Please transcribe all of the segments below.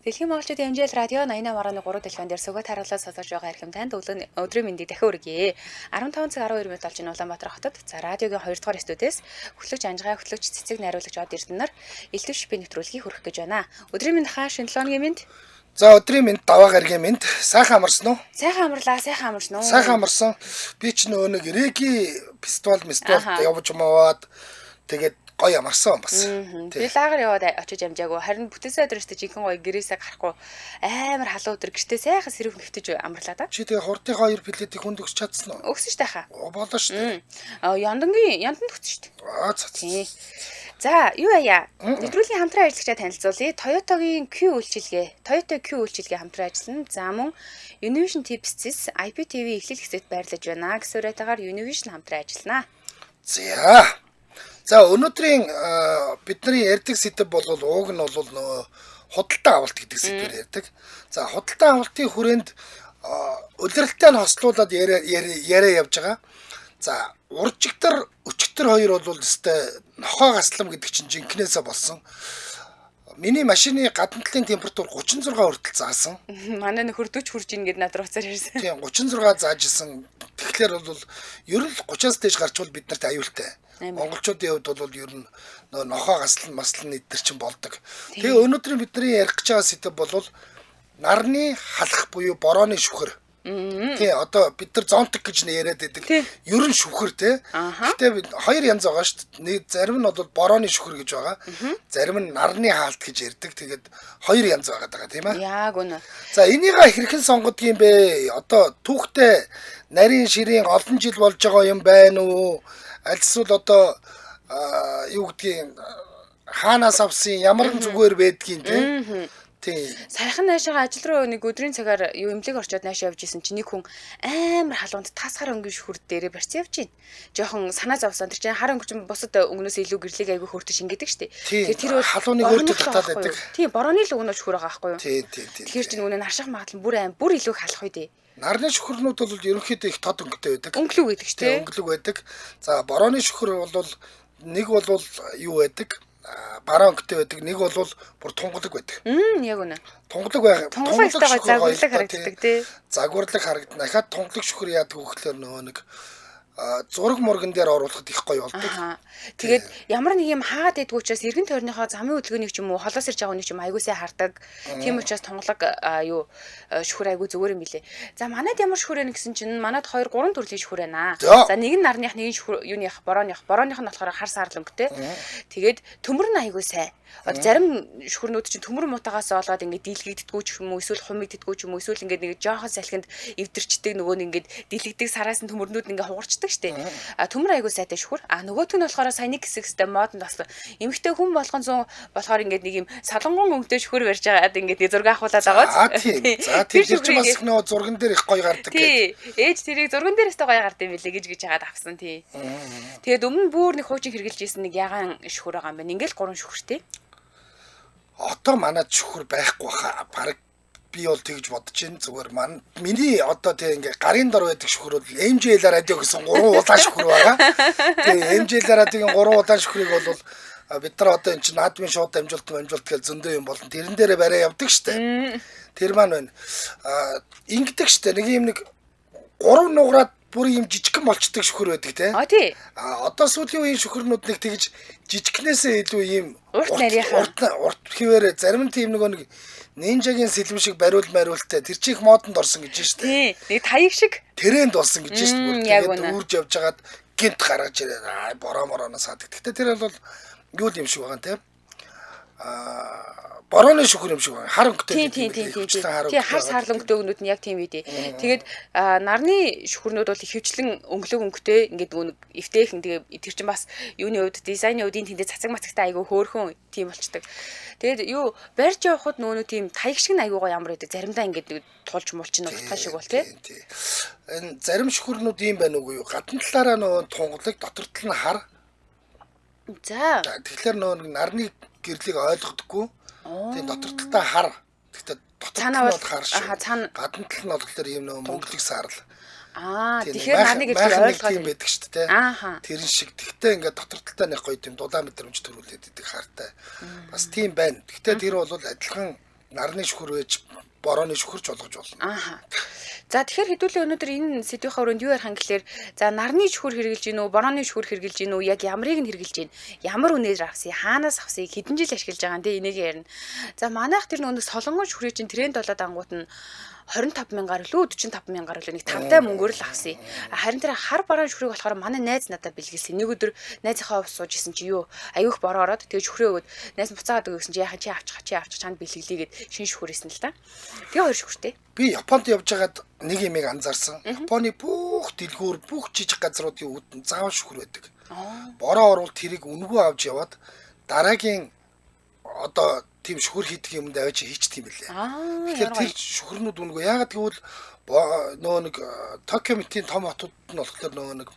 Дэлхийн монголчууд MJL радио 88.3 дэлгэн дээр сүгэ таруулаад сонсож байгаа эрхэм танд өдрийн мэндийг дахин хүргье. 15 цаг 12 минут болж байна Улаанбаатар хотод. За, радиогийн 2 дугаар студиэс хөтлөгч Анжгаа, хөтлөгч Цэцэг, найруулагч Од Эрдэнэр Элдв шипийн нэвтрүүлгийг хүргэх гэж байна. Өдрийн мэнд хаа, шинэ 7 хоногийн мэнд. За, өдрийн мэнд, даваа гарагийн мэнд. Сайхан амарсан уу? Сайхан амарлаа, сайхан амарсан уу? Сайхан амарсан. Би ч нөгөө нэг реги фестивал местивалд явж маваад тэгээд гоё амарсан бас. Би лагер яваад очиж амжаагүй. Харин бүтэн өдөр өстө жинхэнэ гоё гэрээсээ гарахгүй амар халуун өдөр гэртээ сайхан сэрүүхэн хэвтэж амарлаа да. Чи тэгээ хурдын хоёр билетийг хүнд өгч чадсан уу? Өгсөн шүү дээ хаа. Болоо шүү дээ. Яндангийн янданд өгсөн шүү дээ. Аа, тий. За, юу яа? Нэвтрүүлгийн хамтран ажиллагчаа танилцуулъя. Toyota-гийн Q үйлчилгээ, Toyota Q үйлчилгээ хамтран ажиллана. За, мөн Univision Tips-с IPTV эхлэл хэсэгт байрлаж байна. Гэсэн уриатайгаар Univision хамтран ажиллана. За. За, өнөөдрийн бидний ярьдаг сэдэв бол ууг нь бол нөгөө худалдаа авалт гэдэг сэдвээр ярьдаг. За, худалдаа авалтын хүрээнд улиралтай нь хослуулад яриа явж байгаа. За, уржигдар, өчигдөр хоёр бол өстэй нохоо гаслам гэдэг чинь жинкнээсээ болсон. Миний машины гадна талын температур 36 хүртэл заасан. Манай нөхөр 40 хүрж ийн гэд над руу уцаар ирсэн. Тийм, 36 зааж исэн. Тэгэхээр бол ер нь 30-аас дээш гарчвал бид нарт аюултай. Монголчуудын хувьд бол ер нь нөө нохоо гаслан маслан эдэр чинь болдог. Тэгээ өнөөдрийн бидний ярих гэж байгаа сэдэв бол нарны халах буюу борооны шүхэр. Тий, одоо бид нар зонтог гэж яриад байдаг. Ер нь шүхэр тий. Гэтэ бид хоёр янз байгаа шүү дээ. Нэг зарим нь бол борооны шүхэр гэж байгаа. Зарим нь нарны хаалт гэж ярьдаг. Тэгээд хоёр янз байгаа даа, тийм ээ. Яг үнэ. За, энийгээ хэрхэн сонгодог юм бэ? Одоо түүхтэй нарийн ширийн олон жил болж байгаа юм байна уу? Аль эсвэл одоо юу гэдгийг хаанаас авсан, ямар зүгээр байдгийг тий. Тий. Саяхан наашаага ажил руу нэг өдрийн цагаар юу эмнэлэг орчоод наашаа явж исэн чинь нэг хүн амар халуунд тас хар өнгийн шүхэр дээрээ барьсан явж байна. Жохон санаа зовсон. Тэр чинь хар өнгө чинь бусад өнгнөөс илүү гэрлийг айгүй хөөртөж шингээдэг штеп. Тэгэхээр тэр бол халууныг өөртөө татаад байдаг. Тийм, борооны л өгнөө шүхэр байгаа байхгүй юу? Тий, тий, тий. Тэгэхээр чинь үнэ нарших магадлал бүр аим бүр илүү халах үү дээ. Нарны шүхрнүүд бол ерөнхийдөө их тод өнгөтэй байдаг. Өнгөлөг байдаг шүү дээ. Өнгөлөг байдаг. За, борооны шүхэр бол нэг бол юу байдаг? Бараа өнгөтэй байдаг. Нэг бол бүр тунгалаг байдаг. Яг үнэ. Тунгалаг байх. Тунгалаг загварлаг харагддаг тий. Загварлаг харагдана. Ахаад тунгалаг шүхэр яадаг вэ гэхээр нөгөө нэг зураг мурган дээр оруулахад их гоё болдог. Тэгээд ямар нэг юм хаагаад байдгүй учраас эргэн тойрныхоо замын хөдөлгөөнийг ч юм уу холоос ирж байгаа үнийг ч юм айгуу сайн хардаг. Тийм учраас тунгалаг юу шүхэр айгуу зүгээр юм билэ. За, манад ямар шүхэр вэ гэсэн чинь манад 2 3 төрлийн шүхэр байна. За, нэг нь нарных, нэг нь шүхэр юуных борооных. Борооных нь болохоор хар саарл өнгөтэй. Тэгээд төмөр нь айгуу сайн. Одоо зарим шүхрнүүд чинь төмөр муутагаас олоод ингээд дийлгэгддэггүй ч юм уу, эсвэл хумигддэггүй ч юм уу, эсвэл ингээд нэг жоохон салхинд эвдэрчдэг, нөгөө нэг ингээд дийлэгдэг сараас нь төмөрнүүд ингээд хугарчдаг штеп. А төмөр айгуу сайтай шүхэр. А нөгөөх нь болохоор саяны хэсэгстэй модонд бас эмэгтэй хүн болгон зүүн болохоор ингээд нэг юм солонгон өнгөтэй шүхэр барьж байгаад ингээд нэг зураг авахуулаад байгаа. Тийм. За, тэр чинь бас нөгөө зурган дээр их гоё гардаг гэдэг. Ээж тэрийг зурган дээр өстой гоё гард юм билээ гэж хагаад авсан тий. Тэгээд өмнө бүр нэг хуучин хэрглэж исэн нэг ягаан шүхэр байгаа юм байна. Ингээл 3 шүхэртэй. Одоо манад шүхэр байхгүй хаа. Бараг би бол тэгж бодож байна. Зүгээр миний одоо тэг ингээ гарын дор байдаг шүхэр бол MJL радио гэсэн 3 улаан шүхэр байгаа. Тэг MJL радиогийн 3 улаан шүхрийг бол бид нар одоо эн чинь наадмын шууд дамжуулалт гэж зөндөө юм болно. Тэрэн дээрээ барай явдаг штэ. Тэр маань байна. Ингэдэг штэ. Нэг юм нэг 3 нугараад бүр юм жижигхэн болчдөг шүхэр байдаг те. А тий. А одоо сүүлийн үеийн шүхрнүүд нэг тэгж жижигхнээсээ илүү ийм урт нарийнхаа урт хэвээр зарим нь тийм нөгөө нэг нинжагийн сэлэм шиг бариул мариултай тэр чих модонд орсон гэж штэ. Тий. Нэг таяг шиг тэрэнд болсон гэж штэ. Тэгээд үүрж явж хагаад гинт гаргаж ирээд аа бороо морооноос хаадаг. Гэтэ тэр бол юу юм шиг байгаа те. Борооны шүхэр юм шиг байна. Хар өнгөтэй. Тийм. Тийм, хар саарл өнгөтэй өгнүүд нь яг тийм үү. Тэгээд нарны шүхрнүүд бол ихэвчлэн өнгөлөг өнгөтэй ингээд нөгөө эвтэйхэн. Тэгээд тэр чинь бас юуны хувьд дизайны хувьд энэ тэндээ цацаг мацагтай айгүй хөөрхөн тийм болчдөг. Тэгээд юу барьж явхад нөгөө тийм таяг шиг нь айгүй гоё ямар байдаг. Заримдаа ингээд тулж мулчин утгай шиг бол тий. Энэ зарим шүхрнүүд юм байна уу юу? Гадна талаараа нөгөө тунгалаг, дотор тал нь хар. За. Тэгэхээр нөгөө нарны гэрлийг ойлгодоггүй. Тийм, дотор талдаа хар. Гэхдээ дотор тал нь бол хар шүү. Гадна тал нь болохоор ийм нөгөө мөнгөлөг саарл. Аа, тэгэхээр нарны гэрлийг ойлгоод тийм байдаг шүү дээ. Тэрэн шиг. Тэгтээ ингээд дотор талдаа нэг гоё тийм дулаан мэдрэмж төрүүлээд идэг хартай. Бас тийм байна. Тэгтээ тэр бол адилхан Нарны шүхэр байж борооны шүхэрч болгож болно. Ааха. За тэгэхээр хэдүүлээ өнөөдөр энэ сэдвийнхаа өрөөнд юу ярих юм гэхлээр за нарны шүхэр хэрэглэж гин үү, борооны шүхэр хэрэглэж гин үү, яг ямрыг нь хэрэглэж гин, ямар үнээр авсан, хаанаас авсан, хэдэн жил ашиглаж байгаа юм те энийг ярина. За манайх тэр нөгөө солонгон шүхрийг чинь тренд болоод ангууд нь 25 мянгаар лөө 45 мянгаар лөө нэг тавтай мөнгөөр л авсан. Харин тэр хар бараан шүхрийг болохоор манай найз надад бэлгэлсэн. Нэг өдөр найзынхаа офис сууж исэн чи юу аюух бороо ороод тэгээ шүхрээ өгөөд найз нь буцаагаад өгсөн чи яхаа чи авчих чи авчих чанд бэлгэлээ гэд шин шүхэр исэн л та. Тэгээ хоёр шүхэртэй. Би Японд явж байгаад нэг юмыг анзаарсан. Японы бүх дэлгүүр, бүх жижиг газруудын үүдэн заавал шүхэр байдаг. Бороо орвол тэрийг үнэгүй авч яваад дараагийн одоо тийм шүхэр хийдэг юмд аваач хийчдэг юм билээ. Тэгэхээр тэр шүхэрнүүд үнэгүй. Яагаад гэвэл нөгөө нэг Токио мэтийн том хотууд нь болохоор нөгөө нэг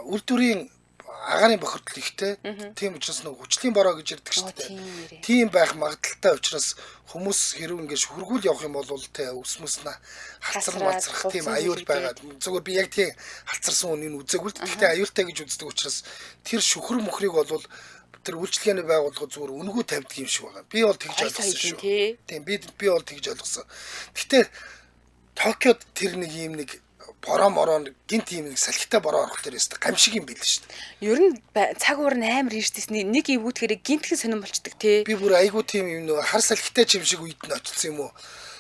үйлдвэрийн агаарын бохирдол ихтэй. Тийм учраас нөгөө хүчлийн бороо гэж ярьдаг шүү дээ. Тийм байх магадлалтай учраас хүмүүс хэрэг ингээд шүхэргүүл явах юм бол те өсмөс на халцар малцрах тийм аюул байгаа. Зүгээр би яг тийм халцарсан үнийг үзээгүй л. Гэхдээ аюултай гэж үздэг учраас тэр шүхэр мөхрийг бол тэр үйлчилгээний байгууллага зүгээр үнэгүй тавьдаг юм шиг байна. Би бол тэгж ойлгосон шүү. Тийм би бол тэгж ойлгосон. Гэхдээ Токиод тэр нэг юм нэг бороо мороо гинт юм нэг салхитай бороо орох тэр өстө гамшиг юм байл шүү дээ. Ер нь цаг уур нь амар иржтэйс нэг эвгүүтгэрээ гинтхэн сонирн болчдөг тий. Би бүр айгүй тийм юм нөгөө хар салхитай чим шиг үед нь очсон юм уу.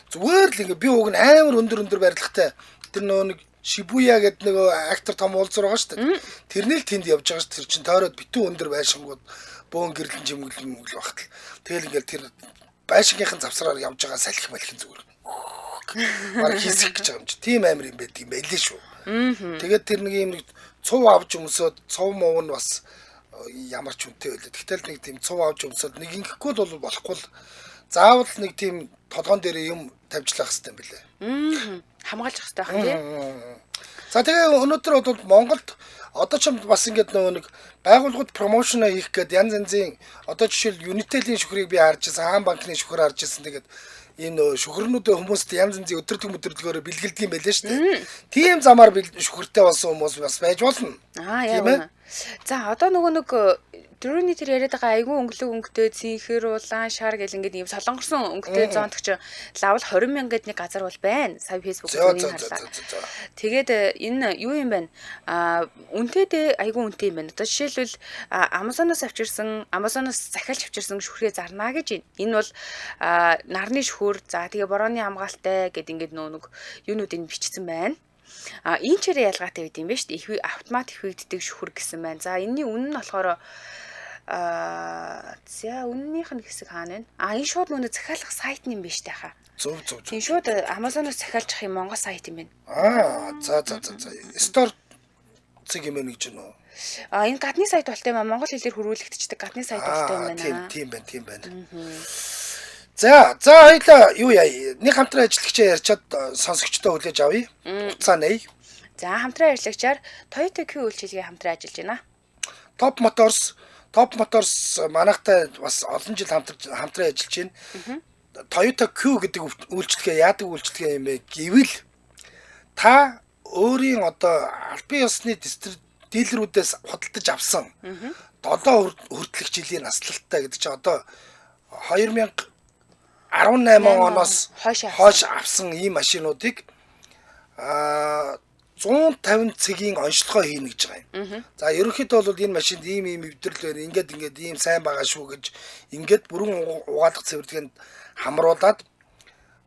Зүгээр л ингээ би уг нь амар өндөр өндөр барилгатай тэр нөгөө нэг Шибуя гэдэг нөгөө актер том уулзар байгаа шүү дээ. Тэрний л тэнд явж байгаа шүү. Тэр чинь тойроод битүү өндөр байшингууд бөөн гэрлэн жимгэлэн мөнгөл багтал. Тэгэл ингээл тэр байшингийнхэн завсраар явж байгаа салхи малхин зүгээр. Бараг хийсэх гэж байгаа юм чи. Тийм амар юм байд юм байлээ шүү. Тэгээд тэр нэг юм нэг цув авч өмсөөд цув муу нь бас ямар ч үнэтэй байлээ. Тэгтэл нэг тийм цув авч өмсөөд нэг ингэхгүй л бол болохгүй л заавал нэг тийм толгоон дээр юм тавьжлах хэрэгтэй юм билээ. Хамгаалж явах хэрэгтэй байх тий. За тэгээ өнөөдөр бол Монголд одоо ч бас ингээд нөгөө нэг байгууллагууд промошн хийх гээд янз янзын одоо жишээл Unitel-ийн шүхрийг би харж байсан, Хаан банкны шүхэр харж байсан. Тэгээд энэ нөгөө шүхрнүүдээ хүмүүст янз янзын өдөртөг мөдөрлөгөөр бэлгэлдэг юм байлээ шүү дээ. Тийм замаар шүхэртэй болсон хүмүүс бас байж болно. Аа яа. За одоо нөгөө нэг дөрөвний тэр яриад байгаа айгүй өнгөлөг өнгөтэй цэнхэр улаан шар гэл ингээд ийм солонгорсон өнгөтэй зонтогч лавл 20 мянга гэд нэг газар бол байна. Сая Facebook дээр нэг харлаа. Тэгээд энэ юу юм бэ? Аа үнэтэй дээ айгүй үнэтэй юм байна. Одоо жишээлбэл Amazon-оос авчирсан, Amazon-оос захиалж авчирсан шүхрээ зарнаа гэж байна. Энэ бол нарны шүхэр, за тэгээ борооны хамгаалтай гэд ингээд нөө нэг юунуудыг бичсэн байна. А энэ чирээ ялгаатай байд юм байна шүү дээ. Их автомат ихвэгддэг шүхэр гэсэн байна. За энэний үнэ нь болохоор за үннийх нь хэсэг хаана вэ? А энэ шууд нүнэ захиалах сайт юм биш үү хаа. Зөв зөв. Тийм шууд Amazon-оос захиалчих юм Монгол сайт юм байна. Аа за за за за. Store цэг юм гэж байна уу? А энэ гадны сайт болтой юм а монгол хэлээр хөрвүүлэгдчихдэг гадны сайт болтой юм байна. Тийм тийм байна, тийм байна. За за хоёлаа юу яа нэг хамтран ажиллагчаа ярьчаад сонсогчдоо хүлээж авъя. Хуцаа нэй. За хамтран ажиллагчаар Toyota Q үйлчилгээ хамтран ажиллаж байна. Top Motors манайхтай бас олон жил хамтран ажиллаж байна. Toyota Q гэдэг үйлчилгээ яадаг үйлчилгээ юм бэ гэвэл та өөрийн одоо албан ёсны дилерүүдээс худалдаж авсан 7 хүртэлх жилийн наслалттай гэдэг чинь одоо 2018 оноос хойш авсан ийм машинуудыг 150 цэгийн онцлогоо хийнэ гэж байгаа юм. За ерөнхийдөө бол энэ машинд ийм ийм эвдрэл байна, ингээд ингээд ийм сайн байгаа шүү гэж ингээд бүрэн угаалга цэвэрлэгээнд хамруулад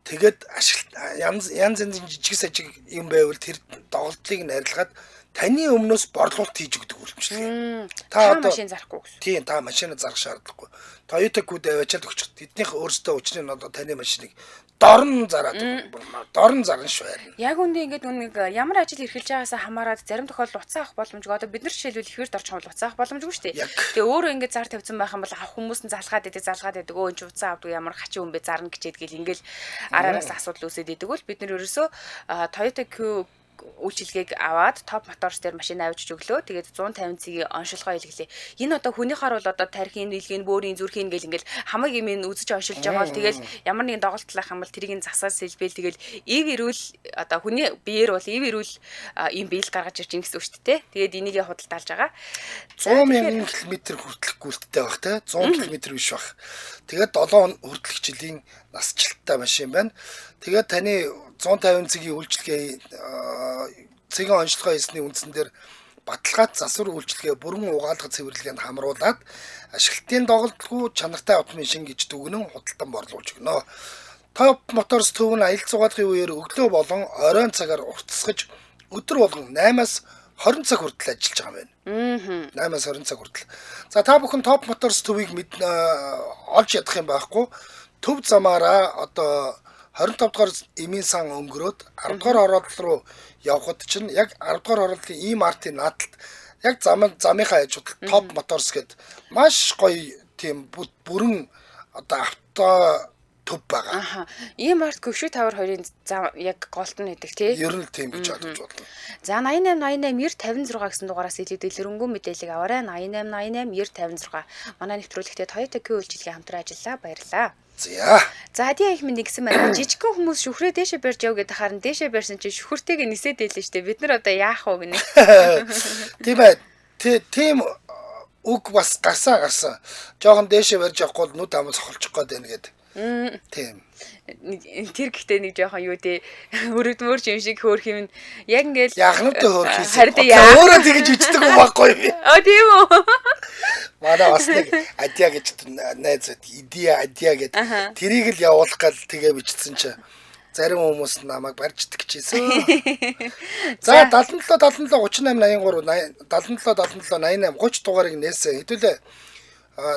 тэгээд ашиг янз янзын жижиг сажиг юм байвал тэр доголдлыг нь арилгаад таны өмнөөс борлуулалт хийж өгдөг үйлчилгээ. Та одоо машин зарахгүй гэсэн. Тийм, та машинаа зарах шаардлагагүй. Toyota Q-д аваачаад өгчих. Тэднийх өөрсдөө учрыг нь одоо таны машиныг дорн зараад дорн зарна шүү харин. Яг үндэ ингээд нэг ямар ажил эрхэлж байгаасаа хамаарат зарим тохиолдолд уцаа авах боломжгүй. Одоо бид нар жишээлбэл ихээр орчих юм бол уцаа авах боломжгүй шүү дээ. Тэгээ өөрөө ингээд зар тавьсан байх юм бол авах хүмүүс нь залгаад идэг. Өө энэ ч уцаа авдаг ямар хачин хүн бэ зарна гэчээд гэл ингээд араараас асуудал үүсээд идэг бол бид нар ерөөсөө Toyota Q үйлчилгээг аваад Top Motors дээр машин авчиж өглөө. Тэгээд 150 цэгийн оншилгоо илгэлээ. Энэ одоо хүнийхаар бол одоо тархийн, нийлгийн, бөөрийн, зүрхийн гэл ингээл хамаг юм ин үзэж оншилж байгаа бол тэгэл ямар нэгэн доголдлах юм бол тэрийг засаад сэлбэл тэгэл ив эрүүл одоо хүний биеэр бол ив эрүүл ийм биел гаргаж ирж ин гэсэн үг шүү дээ. Тэгээд энийгээ худалдаалж байгаа. 100 мянган км хүртэлх гүйлттэй байх те 100 км биш байх. Тэгээд 7 хүртэлх жилийн насжилттай машин байна. Тэгээд таны 150 цэгийн үйлчилгээ цэгийн онцлогоо хийсний үндсэн дээр баталгаат засвар үйлчилгээ бүрэн угаалга цэвэрлэгээнд хамруулад ашиглалтын доголдолгүй чанартай автомашин гэж дүгнэн худалдан борлуулж өгнө. Top Motors төв нь аялал зугаалгын үеэр өглөө болон оройн цагаар уртасгаж өдөр болгон 8-аас 20 цаг хүртэл ажиллаж байгаа юм байна. 8-аас 20 цаг хүртэл. За та бүхэн Top Motors төвийг олж ядах юм байхгүй. Төв замаараа одоо 25 дугаар эмийн сан өнгөрөөд 10 дугаар оролдол руу явхад чинь яг 10 дугаар оролдлын E-Mart-ын наадталд яг замынхаа хажууд Top Motors гээд маш гоё тийм бүрэн одоо авто төв байгаа. Аха. E-Mart Гөвшүү тавар хоёрын зам яг голт нь байдаг тий. Ер нь тийм гэж ойлгож байна. За 88 88 90 56 гэсэн дугаараас илүү дэлгэрэнгүй мэдээллийг аваарай. 88 88 90 56. Манай нэвтрүүлэгтээ Toyota Q үйлчилгээ хамтран ажиллаа. Баярлалаа. За. За адийн их минь нэгсэн байна. Жижигхэн хүмүүс шүхрээ дээшээ барьж яв гэдэг харин дээшээ барьсан чинь шүхэртэйг нисээд байлээ штэ. Бид нар одоо яах вэ гинэ. Тийм ээ. Тийм үг бас гарсан. Жохон дээшээ барьж явахгүй бол нүд ам цохолчих гээд байна гэдэг. Тийм. Тэр гэхдээ нэг жоохон юу дээ өрөвдмөр юм шиг хөөх юм. Яг ингээл яах нь тэ хөөх хийсэн. Өөрөө тэгж ичдэг юм байхгүй би. А тийм үү. Манай бас нэг адиа гэж найз байд. Идиа адиа гэд тэрийг л явуулах гал тэгээ бичсэн чинь зарим хүмүүс намайг барьждаг чийсэн. За 77 77 38 83 77 77 88 30 дугаарыг нээсэн. Хэдүүлээ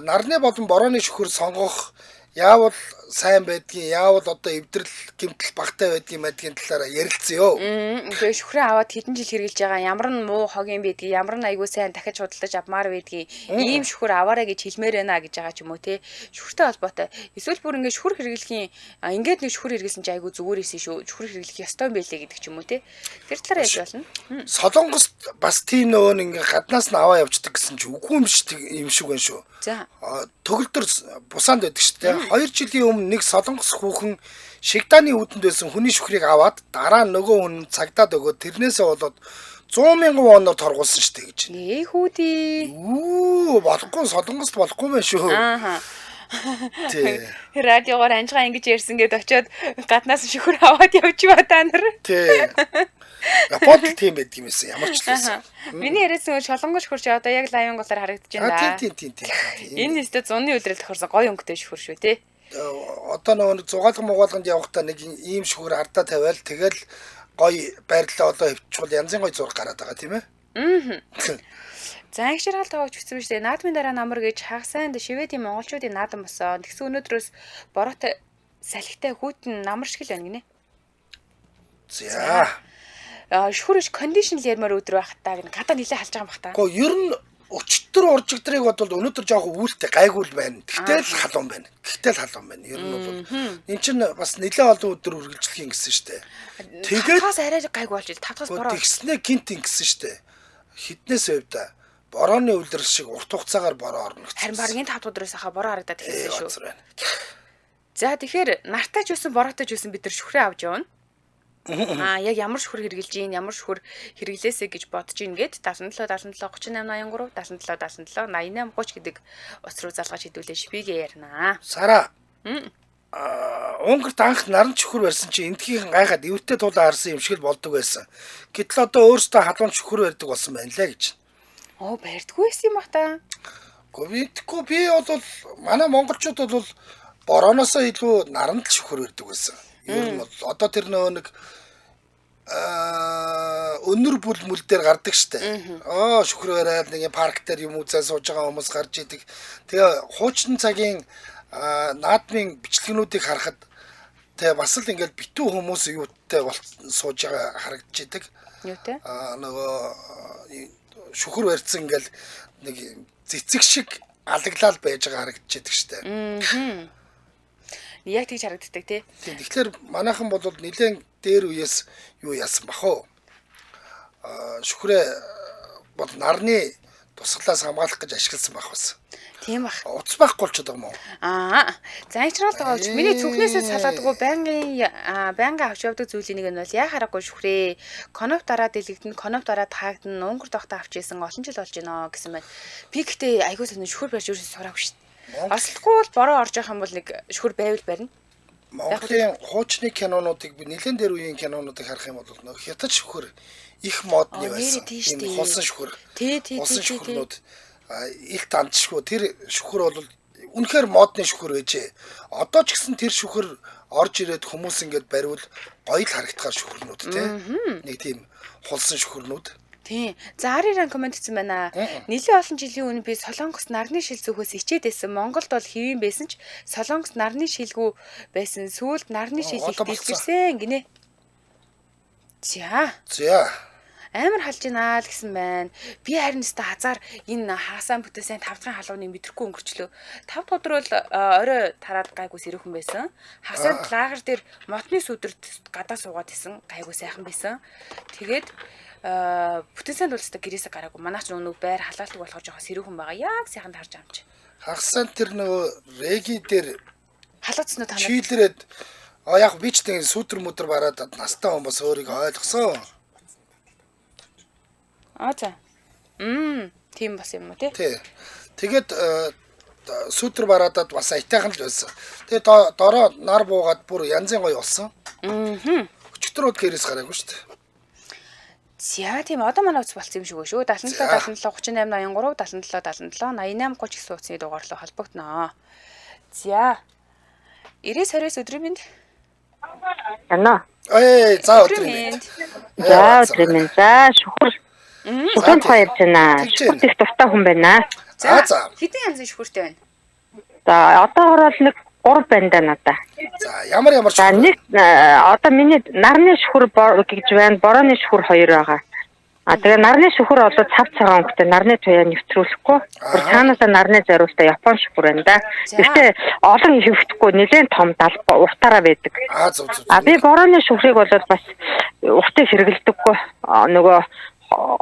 нарны болон борооны шүхэр сонгох яавал сайн байдгийн, яавал одоо эвдрэл гэмтэл багтай байдгийн мэдгийн талаараа ярилцсан ёо. Тэгээ шүхрээ аваад хэдэн жил хэрэглэж байгаа, ямар нь муу хогийн байдгийг, ямар нь айгүй сайн дахиж худалдаж авмаар байдгийг, ийм шүхэр аваарай гэж хэлмээр байна гэж байгаа ч юм уу те. Шүхэртэй холбоотой. Эсвэл бүр ингээд шүхэр хэрэглэхийн ингээд нэг шүхэр хэрэглэсэн чи айгүй зүгээр исэн шүү. Шүхэр хэрэглэх ёстой юм байлээ гэдэг ч юм уу те. Тэр талаараа ярьж болно. Солонгост бас тийм нөгөө ингээд гаднаас нь аваа явждаг гэсэн чи үгүй юм шиг юм шиг байна шүү. За. Төгөлдөр бусаанд байдаг шүү дээ. 2 жилийн өмнө нэг солонгос хүүхэн Шигдааны үүдэнд байсан хүний шүхрийг аваад дараа нь нөгөө хүн цагдаад өгөөд тэрнээсээ болоод 100 мянган воноор торгуулсан шүү дээ гэж. Ээ хүүдий. Үү болохгүй солонгост болохгүй байх шүү. Аа. Тий. Радиогоор анжгаа ингэж ярьсан гэд очиод гаднаас шүхэр аваад явчихва та нар. Тий. Японд тийм байдаг юм эсэн ямар ч л байсан. Миний яриадсан шолонгос шүхэр чи одоо яг лайвн голоор харагдаж байна. Тийм. Энэ өстө зуны үлрэл тохирсон гоё өнгөтэй шүхэр шүү тий. Одоо нөгөө зугаалга мугаалганд явахдаа нэг ийм шүхэр ардаа тавиал тэгэл гоё байрлалаа одоо хөвчгөл янзын гоё зураг гараад байгаа тийм ээ. Аа. За анх шаргал тоогч бичсэн биз дээ. Наадмын дараа намар гэж хагас сайн шивэдийн монголчуудын наадам босон. Тэгсэн өнөөдрөөс бороотой салхитай хүйтэн намар шиг л байна гинэ. За. Шүхэр иш кондишн л ярмаар өдөр байх та гэнэ. Гадаа нилээ халж байгаа юм бах та. Гэхдээ ер нь өчтөр уржигдрыг бодвол өнөөдөр жоохон үүлтэй гайгүй л байна. Тэгтэл халуун байна. Тэгтэл халуун байна. Ер нь бол энэ чинь бас нэлээд олон өдөр үргэлжлэх юм гэсэн штэ. Тэгээд тавтахаас арай гайгүй болж ил. Тавтахаас бороо. Тэгснээ гинт ингэсэн штэ. Хіднээс байв да. Борооны үлрэл шиг урт хугацаагаар бороо орно гэсэн. Харин баргийн 5 өдрөөс хаа бороо харагдаад эхэлсэн шүү. За тэгэхээр нартай ч байсан бороотой ч байсан бид нар шүхрээ авч явна. Аа яг ямар шүхэр хэрэглэж гин, ямар шүхэр хэрэглээсэй гэж бодож ийн гэд 77 77 38 83 77 77 88 30 гэдэг утас руу залгаж хэдүүлээ шипигээ ярина. Сара. Унгарт анх наран шүхэр барьсан чи эндхийнхэн гайхаад эвэртэй тулаа харсан юм шиг л болдог байсан. Гэтэл одоо өөрөөсөө халуун шүхэр барьдаг болсон байна лээ гэж. Оо барьдгүй байсан юм бах та. Гэхдээ би бол манай монголчууд бол борооноосоо илүү наран л шүхэр барьдаг байсан. Ер нь бол одоо тэр нөгөө нэг өнөр бүл мүл дээр гардаг штэ. Аа шүхэр бариад нэг парк дээр юм үзээ сууж байгаа хүмүүс гарч идэг. Тэгээ хуучин цагийн наадмын бичлэгнүүдийг харахад тэгээ бас л ингээл битүү хүмүүс юутай сууж байгаа харагдаж идэг. Юутай? Нөгөө шүхэр барьсан ингээл нэг цэцэг шиг алаглал байж байгаа харагдаж идэг штэ. Яг тэгж харагддаг тий. Тийм. Тэгэхээр манайхан бол нэлээд дээр үеэс юу яасан бах уу? Шүхрээ бол нарны тусгалаас хамгаалах гэж ашигласан байх бас. Тийм бах. Утас байхгүй болчиход байгаа юм уу? Аа. За инчрал байгаа ч миний зүхнээсээ салаадгүй байнгын авч явдаг зүйлийн нэг нь бол яа хараагүй шүхрээ. Коноп дараа дэлгэгдэн, коноп дараа таагдана, унгар тогтоо авч исэн олон жил болж байна гэсэн байна. Би гэхдээ айгүй сонин шүхэр барьж өөрөөсөө сураагүй шүү дээ. Орсолтгүй бол бороо орж явах юм бол нэг шүхэр байвал барина. Монголын хуучны кинонуудыг би нэлээд дээр үеийн кинонуудыг харах юм бол нөх хятад шүхэр их модны байсан. Энэ хулсан шүхэр. Тий. Хулсан шүхэрнүүд их дандшгүй. Тэр шүхэр бол үнэхээр модны шүхэр байжээ. Одоо ч гэсэн тэр шүхэр орж ирээд хүмүүс ингээд бариул гоё л харагдахаар шүхэрнүүд тий. Нэг тийм хулсан шүхэрнүүд. Тийм. За Ариран комент хийсэн байна. Нэлээд олон жилийн өмнө би Солонгос нарны шил зөхөөс ичээд байсан. Монголд бол хэвийн байсан ч Солонгос нарны шилгүй байсан. Сүүлд нарны шил их дэлгэрсэн гинэ. За. За. Амар халж гинэ л гэсэн байна. Би харин өстө хазаар энэ хаасан бүтээсэн 5 дахь халууныг мэдрэхгүй өнгөрчлөө. 5 дахь өдөр бол орой тараад гайгүй сэрүүхэн байсан. Хасаад лагер дээр модны сүдэрт гадаа суугаад исэн. Гайгүй сайхан байсан. Тэгээд бүтэн сайн дуулцдаг гэрээсээ гараагүй. Манайх ч нөгөө байр халаалтаг болохоор жоохон сэрүүхэн байгаа. Яг сайхан харж байгаа юм чи. Хагас тэр нөгөө реги дээр халууцсан уу та нар? Чийлрээд яг би ч тийм сүтэр мүтэр бараад настай хүн бас өөрийгөө ойлгосон. Аа за. Тийм бас юм уу тий? Тий. Тэгээд сүтэр бараадад бас аятайхан л байсан. Тэгээд дороо нар буугаад бүр янзын гоё болсон. Аа. Өчтөр бол гэрээс гараагүй шүү дээ. За тийм одоо манай утас болцсон юм шиг шүү. 77 77 38 83 77 77 88 30 гэсэн утасны дугаар руу холбогдноо. За. 99 29 өдрийн мэнд. Ана. Ээ за өдрийн мэнд. За өдрийн мэнд. За шүхэр. Шүхрийн тухай ярьж байна. Шүхэрт их дуртай хүн байна. За хэдэн янзын шүхэртэй байна? За одоогор бол нэг 3 байна да надаа. За ямар ямар шүхэр? За нэг одоо миний нарны шүхэр гэж байна, борооны шүхэр 2 байгаа. А тэгээ нарны шүхэр бол цав цагаан өнгөтэй, нарны туяа нэвтрүүлэхгүй. Бүр цаанаасаа нарны зориултаа Япон шүхэр байна да. Гэхдээ олон хэвтэхгүй, нэлээд том далбаа уртаараа байдаг. Аа зөв. А би борооны шүхрийг бол бас уртыг хэрэглэдэггүй. Нөгөө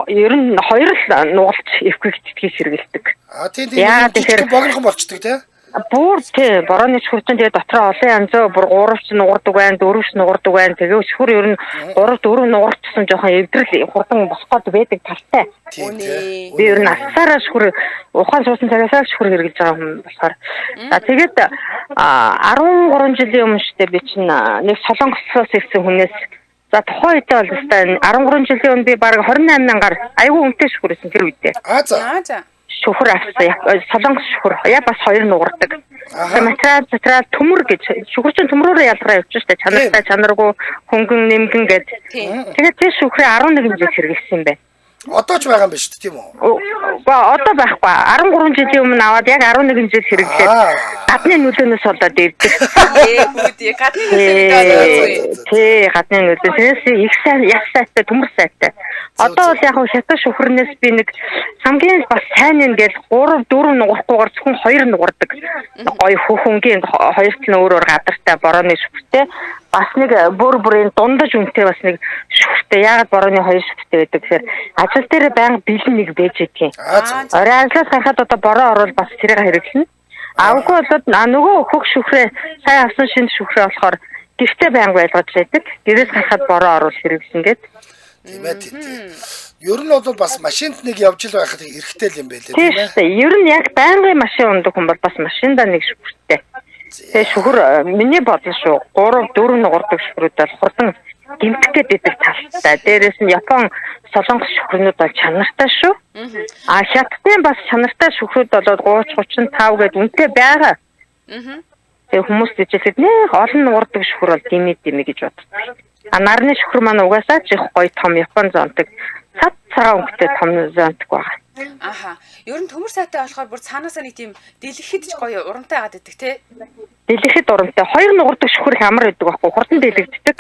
ер нь хоёр л нугалж эвхийг тэтгэж хэрэглэдэг. А тийм тийм. Тэгэхээр богинохон болчдөг тий. Бүр тий борооны шүхэр чинь тэгээ дотроо олон янзаа бүр 3 ч нугардаг байна, 4 ч нугардаг байна. Тэгээ шүхэр ер нь 3 4 нугарчсан жоохон эвдрэл хурдан босох гээд байдаг талтай. Би ер нь асаараа шүхэр ухаан суусан цагаасаа шүхэр хэрэглэж байгаа хүн болохоор. За тэгээд 13 жилийн өмнө штэ би чинь нэг Солонгосоос ирсэн хүнээс за тухайн үедээ бол өстой 13 жилийн өмнө би бараг 28 мянгаар айгүй үнэтэй шүхэр байсан тэр үедээ. Аа за. Шүхэр авсан. Солонгос шүхэр. Я бас хоёр нугардаг. Материал төмөр гэж шүхэр чинь төмрөөрөө ялгараа явчих штэ. Чанартай, чанаргүй, хөнгөн, нэмгэн гэд. Тэгээд тэр шүхрээ 11 жил хэрэглэсэн юм байна. Одоо ч байгаа юм биш үү тийм үү? Үгүй одоо байхгүй. 13 жилийн өмнө аваад яг 11 жил хэрэглээд гадны нөлөөнөөс болоод ирдэг. Ээ гадны нөлөөнөөс болоод. Тий, гадны нөлөө. Тэрээс их сайн, яг сайтай, төмөр сайтай. Одоо бол яг хятад шүхрнээс би нэг хамгийн бас сайн юм гээл 3 4 нугарахгүйгээр зөвхөн 2 нугардаг. Гоё хөхөнгийн хоёр тал нь өөр өөр гадартай борооны шүхэртэй. Бас нэг бүр бүрийн дундаж үнэтэй бас нэг шүхэртэй. Яагаад борооны хоёр шүхэртэй байдаг гэхээр ажил дээр байнга бэлэн нэг байж идэх юм. Орой ажлаас гарахад одоо бороо орвол бас тэрийг хэрэглэнэ. Авгүй болоод нөгөө хөх шүхрээ сайн авсан шинэ шүхрээ болохоор гэртээ байнга байлгаж байдаг. Гэрээс гарахад бороо орвол хэрэглэн гээд. Тийм ээ тийм. Ер нь бол бас машинд нэг явж л байхад эрхтэй л юм байлээ тийм ээ. Ер нь яг байнгын машин ундаг хүн бол бас машиндаа нэг шүхэртэй. Тэгээ шүхэр миний бодол шүү. 3 4 нугардаг шүхрүүд бол хурдан гэмтэх гээд байдаг талтай. Дээрээс нь Япон Солонгос шүхрнүүд бол чанартай шүү. А хятадын бас чанартай шүхрүүд болоод 30 35 гээд үнэтэй байгаа. Тэгээ хүмүүс ижиглээд нэх олон нугардаг шүхэр бол дими дими гэж боддог. А нарны шүхэр маань угаасаа ч их гоё том Япон зонтог цад цагаан өнгөтэй том зонтог байгаа. Аха. Ер нь төмөр сайтай болохоор бүр цаанаасаа нэг тийм дэлгэхэд ч гоё урамтай байгаад байдаг тий. Дэлгэхэд урамтай. Хоёр нугардаг шүхэр их амар байдаг байхгүй хурдан дэлгэгддэг.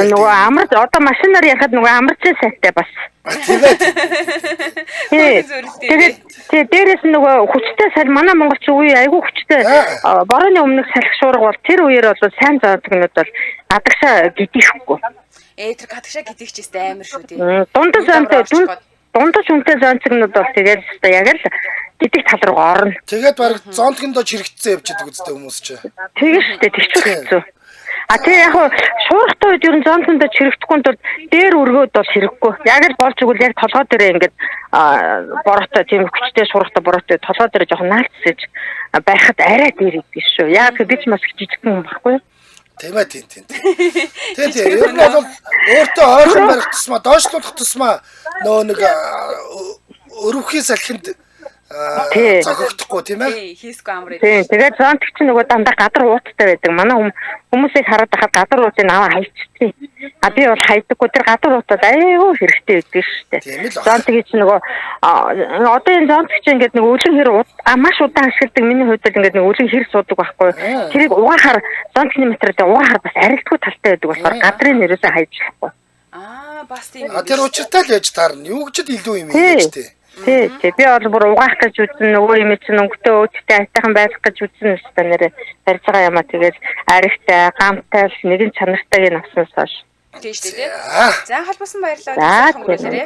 Нөгөө амар одоо машинаар ярихад нөгөө амарчин сайтай бас. Тийм ээ. Тэгээд тий дээрээс нь нөгөө хүчтэй саль манай монголч үе айгүй хүчтэй борооны өмнөх салхи шуурга бол тэр үеэр бол сайн зоотгнууд бол адагшаа гидихгүй. Тэр гадагшаа гэдэг ч өстэй амар шүү дээ. Дундаж зонтой дундаж үнэтэй зонцгнууд бол тэгээд өстой яг л гэдэг тал руу орно. Тэгээд баг зонтгондоо чирэгдсэн явж идэг үстэй хүмүүс чи. Тэгээ шүү дээ, тэр чинь хэцүү. А тэгээ яг шуурхтай үед ер нь зонтондоо чирэгдэхгүй тул дээр өргөөд бол хэрэггүй. Яг л болж игэл яг толгой дээрээ ингээд бороотой тийм хүчтэй шуурхтай бороотой толгой дээрээ жоохон наалцсаж байхад арай дээр идэв шүү. Яг би ч бас жижигхэн хүн баггүй юу? Тийм ээ, тийм тийм. Тийм тийм. Ер нь бол өөртөө ойрхон барих тусмаа, доошлуулах тусмаа нөө нэг өрөвхийн салхинд зохигдохгүй тийм ээ. Хийсгүй амар ээ. Тийм. Тэгээд зонтг чинь нөгөө дандаа гадар ууттай байдаг. Манай хүмүүсийг хараад байхад гадар уутыг аваа хайчдیں۔ А би бол хайдаггүй. Тэр гадар уутад айгүй хэрэгтэй байдаг шүү дээ. Зонтгийг чинь нөгөө одоо энэ зонтг чинь ингээд нэг өлөн хэр маш удаан ашигладаг. Миний хувьд бол ингээд нэг өлөн хэр суудаг байхгүй. Тэрийг угаахаар зонтгны материалыг угаахаар бас арилдгүй талтай байдаг болохоор гадрын нэрээсээ хайж болохгүй. Аа бас тийм. А тэр учиртай л яж таарна. Юу гэж илүү юм хийж тээ. Тий, тий. Би бол бүр угаах гэж үзэн нөгөө юм чинь өнгөтэй өөдтэй айтайхан байх гэж үзэн өстой нэрэ барьж байгаа юм а тэгээд аригтай, гамтай л нэгэн чанартайг нь авснаас хойш. Тийм шүү дээ. За холбоосон баярлалаа.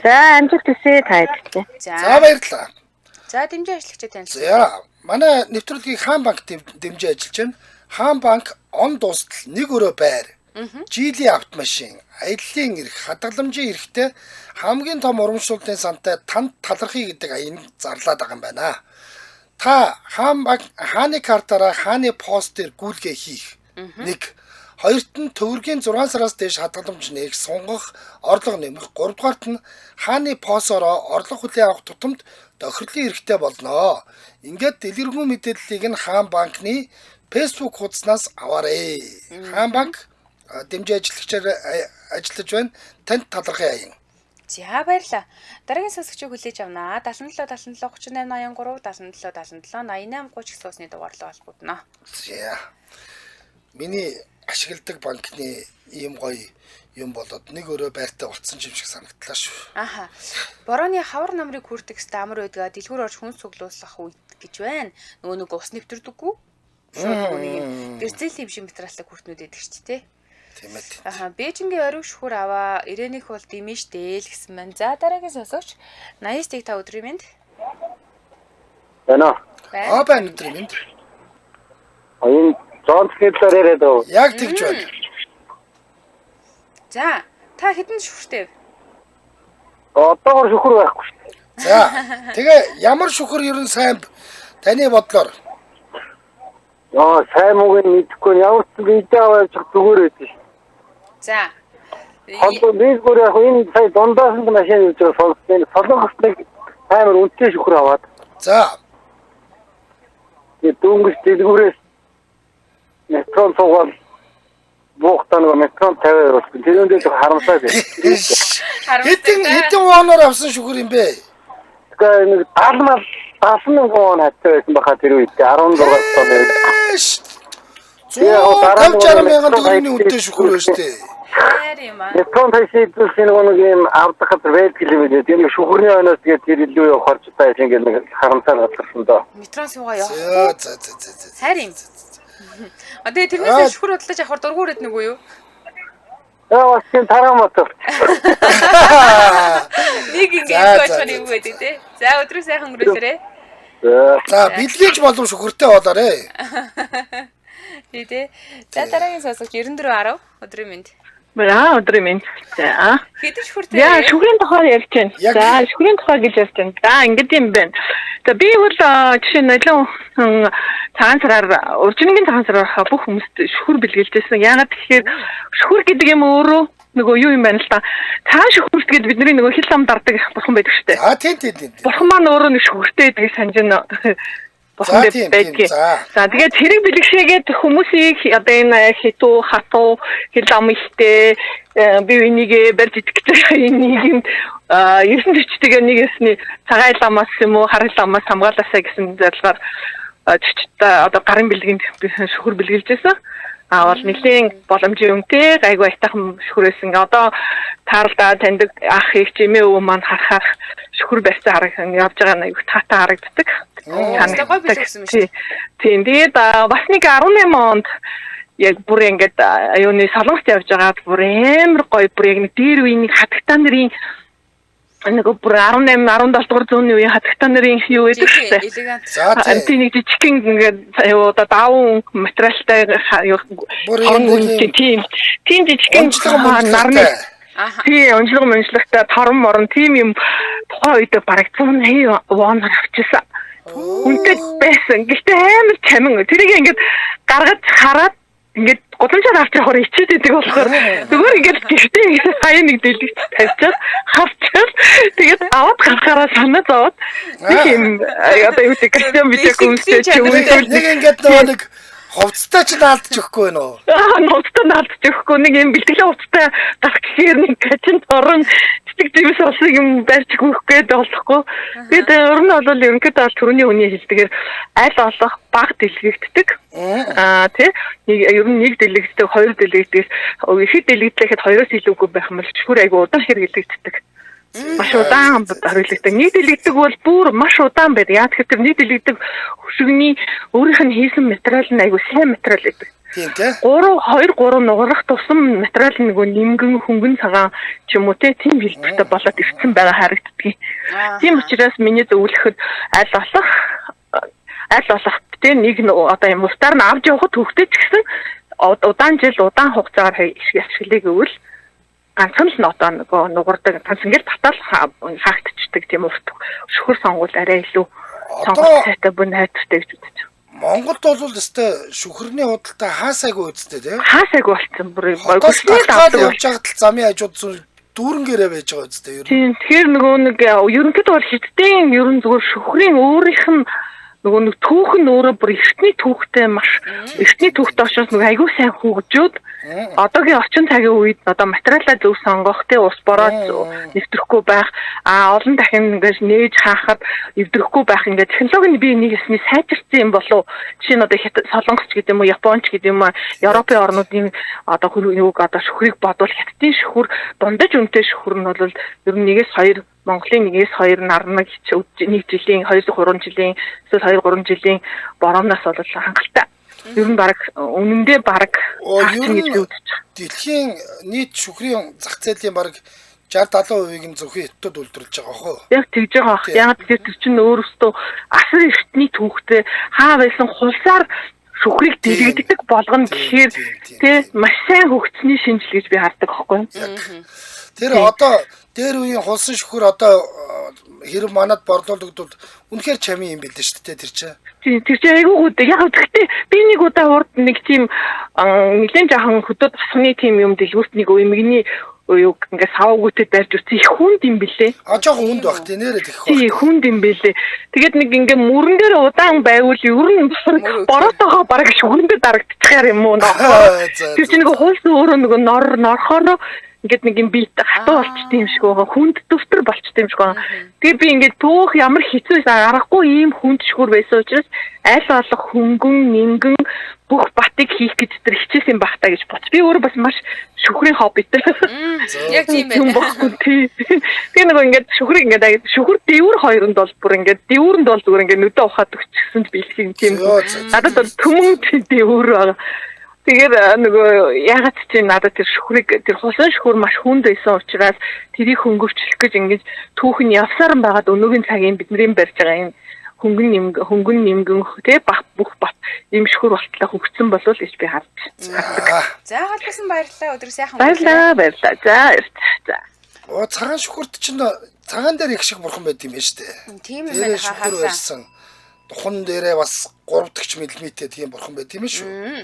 За амжилт хүсье та хэдтэй. За баярлалаа. За дэмжин ажиллагчид танилцсан. За манай нэвтрүүлгийг Хаан банк дэмжин ажиллаж байна. Хаан банк он дуустал нэг өрөө байр. Жилийн автомашин, аяллаа эрх, хадгаламжийн эрхтэй хамгийн том урамшууллын сантай танд талархъя гэдэг аян зарлаад байгаа юм байна. Та Хаан банк хааны картаараа хааны пост дээр гүйлгээ хийх. Нэг, хоёрт нь төгрөгийн 6 сараас дээш хадгаламж нээх, сунгах, орлого нэмэх. Гуравдугаарт нь хааны посоороо орлого хүлээн авах тутамд тохирлын эрхтэй болно. Ингээд дэлгэрэнгүй мэдээллийг нь Хаан банкны Facebook хуудаснаас аваарэ. Хаан банк дэмжин ажиллагчаар ажиллаж байна. Танд талархъя аян. За баярлалаа. Дараагийн сонсогчийг хүлээж авнаа. 77 77 38 83 77 77 88 30 гэсэн усны дугаар руу холбогдно. За. Миний ашигладаг банкны ийм гоё юм болоод нэг өрөө байртай болцсон юм шиг санагдлаа шүү. Аха. Борооны хавар намрыг хүртэх хэвээр амар байдгаа дэлгүүр орж хүн цуглуулах үед гэж байна. Нөгөө нэг ус нэвтэрдэггүй. Шууд нэг юм гэрзэл юм шиг материалтай хүртнүүд идэг ч тий. Тийм ээ. Аха, Бээжингийн ориг шүхүр аваа, ирээнийх бол димэн штэ л гэсэн байна. За дараагийн сонсогч 89-ийг та өдрийн мэнд. Байна. Аа байна өдрийн мэнд. Энэ зонтгийн талаар яриад байгаа. Яг тэгж байна. За, та хэдэн шүхэртэй вэ? Одоогор шүхэр байхгүй шүү дээ. За, тэгээ ямар шүхэр ер нь сайн таны бодлоор? Аа, сайн мууг нь мэдэхгүй ямар ч видео аваад зүгээр байдаг шүү. За. Одоо би зүгээр яг энэ сая дундаас нь машин явж байгаа сонссон. Солонгост нэг амар үнэтэй шүхэр аваад. За. Тэгээ дөнгөж дэлгүүрээс метрон суугаад буухтаа нэг метрон 50 болсон. Тэр үндэ жоо харамсаад байна. Хэдэн воноор авсан шүхэр юм бэ? Тэгээ нэг 70 мал 71 вон хаттай байсан баха тэр үед 16 тонн. 150 60 мянган төгрөгийн үнэтэй шүхэр байна шүү дээ. Хайр юм аа. Метрон такси эзэлсэн нэг юм авдаг газар байдаг юм билээ. Тэр нэг шүхэрний ойноос тэгээд тэр илүү явахар ч та ингэ нэг харамсаар газарсан доо. Метрон суугаа явахгүй. За за за за. Хайр юм. А тэгээ тэрнээс шүхэр бодлож авахар дургур өгд нэг үү юу? Яа бас тийм тараа мот. Нэг ингэ очих юм байдаг тий. За өдрөө сайхан өнгөрөөлөрэй. За бэлгээж болов шүхэртэй болоорой. Тий тий. За дараагийн сонсогч 94 10 өдрийн мэнд. Аа өдрийн мэнд. За. Хэдэн шүхэртэй? Яа шүхрийн тухай ярьж байна. За шүхрийн тухай гэж ярьж байна. За ингэдэг юм байна. За би бол жишээ нь нойлон цагаан сараар уржингийн цагаан сараар бүх хүмүүст шүхэр бэлгэлжсэн. Яагаад тэгэхээр шүхэр гэдэг юм өөрөө нөгөө юу юм байна л та. Цагаан шүхэрт гээд бидний нөгөө хил ам дардаг бурхан байдаг шүү дээ. Аа тийм тийм тийм. Бурхан маань өөрөө нэг шүхэртэй гэдгийг санаж байна. Бурхан байдгийг. За тэгээд тэрийг бэлгшээгээд хүмүүсийг одоо энэ хитүү хатуу хил ам ихтэй би энийгээ барьж идэх гэж энэ нийгэмд 9 40-тэйгээ нэг ёсны цагаан ламаас юм уу хар ламаас хамгаалаасаа гэсэн зорилгоор одоо гарын бэлгийн шүхэр бэлгэлжсэн. А бол нэлийн боломжийн үнэтэй гайгүй айтайхан шүхрээсэн. Одоо таарлаа таньдаг ах их чимээ өвөө маань харахаар шүхэр барьсан харагдан явж байгаа нь аюу таатай харагддаг. Гой бэлгэсэн юм шүү. Тийм. Тэгээд бас нэг 18 онд Яг бүр ингээд юуны Солонгост явж байгаад бүр амар гоё, бүр яг нэг дээр үеийн нэг хатагтаа нарын нэг бүр 18 17 дугаар зууны үеийн хатагтаа нарын юу гэдэг шүү дээ. Элегант. За Тийм нэг жижигхэн ингээд юу одоо даван материалтай юу тийм тийм жижигхэн нарны тий онцлог монцлогтой торон морон тийм юм тухайн үед бараг 180 воноор авчихсан. Үнэтэй байсан. Гэхдээ амар чамин. Тэрийг ингээд гаргаж хараад ингээд гудамжаар авч явахаар ичээд идэг болохоор зүгээр ингээд гэртээ ингээд хаяа нэг дэлгэж тавьчаад харчаад тэгээд аваад гарахаараа санаа зовоод нэг юм одоо юу гэдэг костюм битэк өмстэй ч юм уу нэг ингээд нөгөө нэг хувцастай ч наалдаж өгөхгүй байна уу? Аа, хувцастай наалдаж өгөхгүй, нэг юм бэлтгэлийн хувцастай гарах гэхээр нэг хачин торон цэцэг зэвс олсон юм барьж өгөх гээд болохгүй. Тэгээд ер нь бол ерөнхийдөө бол төрөний хүний хэлдгээр аль болох баг дэлгэгддэг. Аа тий, нэг ер нь нэг дэлгэгддэг, хоёр дэлгэгддэг. Ихэд дэлгэгдлэхэд хоёроос илүүгүй байх юм бол шүхэр айгу удаан хэрэглэгддэг. Маш удаан хэрэглэгддэг. Нэг дэлгэгдэг бол бүр маш удаан байдаг. Яа тэгэхээр тэр нэг дэлгэгдэг хөшигний өөрийнх нь хийсэн материал нь айгу сайн материал байдаг. Тийм тий. 3 2 3 нугарах тусам материал нөгөө нэмгэн хөнгөн цагаан ч юм уу тий тийм хэлбэртэй болоод ирсэн байгаа харагддгийг. Тийм учраас миний зөвлөхөд аль болох тий нэг одоо юм уртаар нь авч явахд төвхтэй ч гэсэн удаан жил удаан хугацаагаар ашиглая гэвэл ганцхан л одоо нөгөө нугардаг, ганц ингээл татал хаагдчихдаг тийм урт шүхэр сонгуул арай илүү сонголт сайтай бүр найдвартай гэж бодож байна. Монголд бол өстэй шүхэрний худалдаа хаасайгүй үсттэй тий. Хаасайгүй болсон бүр гүсний давдаг явж байхад л замын хажууд дүүрэнгээрээ байж байгаа үсттэй ер нь. Тийм, тэгэхээр нөгөө нэг ерөнхийдөө бол хятадын ер нь зүгээр шүхрийн өөрийнх нь нөгөө нэг түүх нь өөрөө бүр эртний түүхтэй маш эртний түүхтэй учраас нөгөө айгүй сайн хөгжөөд одоогийн орчин цагийн үед одоо материалаа зөв сонгох тий ус бороо нэвтрэхгүй байх, а олон дахин ингээд нээж хаахад эвдрэхгүй байх ингээд технологийн бие нэг хэсний сайжирсан юм болов. Жишээ нь одоо Солонгосч гэдэг юм уу, Японч гэдэг юм уу, Европын орнуудын одоо юуг одоо шүхрийг бодвол хятадын шүхэр дундаж үнэтэй шүхэр нь бол ер нь 1-2 Монголын 1-2 нарнаг нэг жилийн 2-3 жилийн эсвэл 2-3 жилийн бороомноос бол хангалттай. Ер нь баг үнэндээ баг гэж би үзэж байгаа. Дэлхийн нийт шүхрийн зах зээлийн баг 60 70%-ийг нь зөвхөн хятадд үйлдвэрлэж байгаа хөө. Яг тэгж байгаа бах. Яг тэр чинь өөрөөсөө асар эртний түүхтэй хаа байсан хулсаар шүхрийг дэлгэгддэг болгоно гэхээр тий маш сайн хөгжсөний шинжил гэж би хардаг байхгүй юу? Тэр одоо дээр үеийн хулсан шүхэр одоо хэрэг манад борлуулагдвал үнэхээр чамин юм билээ шүү дээ тэр чинь. Тийм, тэр чинь айгүй гүдэ. Яг гэхдээ би нэг удаа урд нэг тийм нэлээд жаахан хөдөө тасхны тийм юм дэлгүүрт нэг эмгний юу ингээ савгүйтэй барьж үтсэн их хүнд юм билээ. А жоохон хүнд байх тий нэрээ тэгэх байх. Тий, хүнд юм билээ. Тэгээд нэг ингээ мөрөн дээр удаан байвал ер нь бороотойгоо бараг шүгэндээ дарагдчихаар юм уу нөө. Тэр чинь нэг хулс өөрөө нөгөө нор норхоор ингээд нэг юм бит хатуу болчтой юм шиг байгаа. Хүнд төвтөр болчтой юм шиг байгаа. Тэгээ би ингээд төөх ямар хэцүү байсан аргагүй ийм хүнд шүхэр байсан учраас аль болох хөнгөн нингэн бүх батыг хийх гэж тэр хичээсэн байх та гэж бод. Би өөрөө бас маш шүхрийн хоббитэй. Яг тийм байна. Тий. Тэгээ нөгөө ингээд шүхрийг ингээд шүхэр дэвүр хоёронд бол бүр ингээд дэвүрэнд бол зүгээр ингээд нүдэ ухаад өгчихсэн биелэх юм тийм. Надад бол төмөн дэвүр байгаа. Тэгэхээр нөгөө ягаад чи надад тэр шүхрийг тэр хулсан шүхэр маш хүнд байсан учраас тэрийг хөнгөвчлөх гэж ингэж түүх нь явсаар байгаад өнөөгийн цагийн бидний барьж байгаа юм хөнгөн нэмгэн тий бах бүх бат ийм шүхэр болтлоо хөгжсөн болов гэж би харж байна. За галбасан баярлалаа. Өдөр сайхан өнгөрүүлээ. Баярлалаа. За за. Оо цагаан шүхэрт чинь цагаан дээр их шиг бурхан байд юм байна шүү дээ. Тийм юм байна хахаалаа. Духан дээрээ бас 3 дахь миллиметр тийм бурхан байд юм шүү.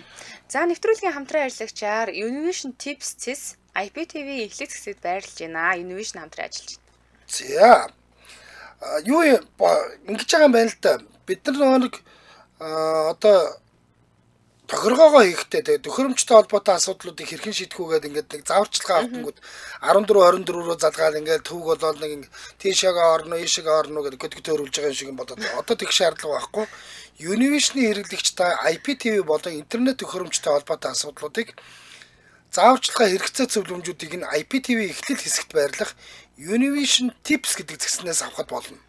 За нэвтрүүлгийн хамтран ажиллагчаар Univision Tips Цэс IPTV эхлэх зэксэд байрлаж байна. Univision хамтран ажиллаж байна. За. Юу ингэж байгаа юм байна л да. Бид нар нэг одоо тохиргоогоо хийхдээ тэгээ төхөөрөмжтэй холбоотой асуудлуудыг хэрхэн шийдэх үү гэдэг ингээд нэг зааварчилгаа авахгүйд 14 24 рүү залгаал ингээд төвг болоод нэг тийшээгээ орно, ийшээгээ орно гэдэг көтг төөрүүлж байгаа юм шиг юм бодоод одоо тэг шаардлага байхгүй. Univision-ы хэрэглэгч та IPTV болон интернет төхөөрөмжтэй холбоотой асуудлуудыг зааварчилгаа хэрэгцээ зөвлөмжүүдийг нь IPTV эхлэл хэсэгт байрлах Univision Tips гэдэг зэгснээс авахд болно.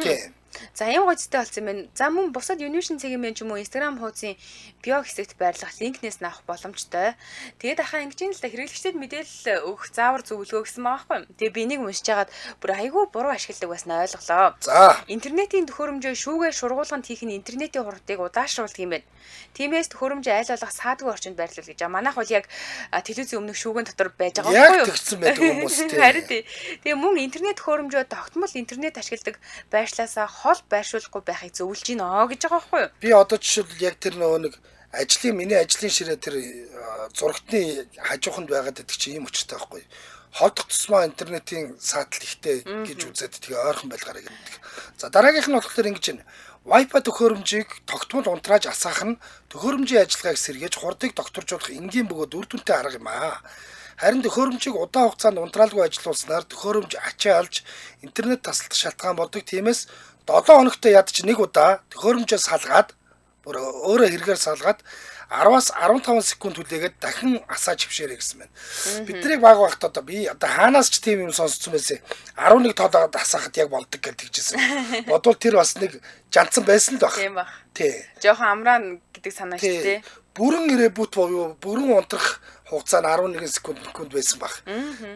Тийм. За ийм гоцтой болсон юм байна. За мөн бусад Univision цэгийн мэн ч юм уу Instagram хуудсын био хэсэгт байрлах линкнээс нь авах боломжтой. Тэгээд ахаа ингэж юм л да хэрэглэгчдэд мэдээлэл өгөх заавар зөвлөгөө гэсэн байгаа байхгүй юу? Тэгээ би энийг уншиж хагаад бүр айгүй буруу ашигладаг байснаа ойлголоо. За. Интернетийн төхөөрөмжөө шүүгээ шургуулганд хийх нь интернетийн хурдыг удаашруулдаг юм байна. Тиймээс төхөөрөмжөө аль болох саадгүй орчинд байрлуул гэж. Манайх бол яг телевизийн өмнөх шүүгэн дотор байж байгаа байхгүй юу? Яг тэгсэн байдаг хүмүүс тийм. Харин тий. Тэгээ мөн интернет төхөөрөмжөө тогтмол интернет ашигладаг байршлаасаа хол байршуулахгүй байхыг зөвлөж гинэ гэж байгаа байхгүй юу? Би одоо жишээлбэл яг тэр нөгөө нэг ажлын миний ажлын ширээ тэр зурагтны хажууханд байгаад байдаг чинь ийм учиртай байхгүй юу? Холдох тусмаа интернетийн саатал ихтэй гэж үзээд тэгээ ойрхон байлгаарай гэдэг. За дараагийнх нь болохоор ингэж байна. Wi-Fi төхөөрөмжийг тогтмол унтрааж асаах нь төхөөрөмжийн ажиллагааг сэргээж хурдыг докторжуулах энгийн бөгөөд үр дүнтэй арга юм аа. Харин төхөөрөмжийг удаан хугацаанд унтраалгүй ажиллуулснаар төхөөрөмж ачаа алж интернет тасалдах шалтгаан болдог. Тиймээс 7 хоногт ядаж нэг удаа төхөөрөмжөө салгаад бүр өөрөө хэрэгээр салгаад 10-аас 15 секунд хүлээгээд дахин асааж хвшээрэй гэсэн байна. Бидний баг багт одоо би одоо хаанаас ч тийм юм сонсцсон байсан. 11 тоолоод асаахад яг болдог гэж тэгжсэн. Бодвол тэр бас нэг жанцсан байсан л баг. Тийм баг. Тий. Жохон амраан гэдэг санаа шүү дээ. Бүрэн ребут буюу бүрэн унтрах хугацаа нь 11 секунд байсан баг.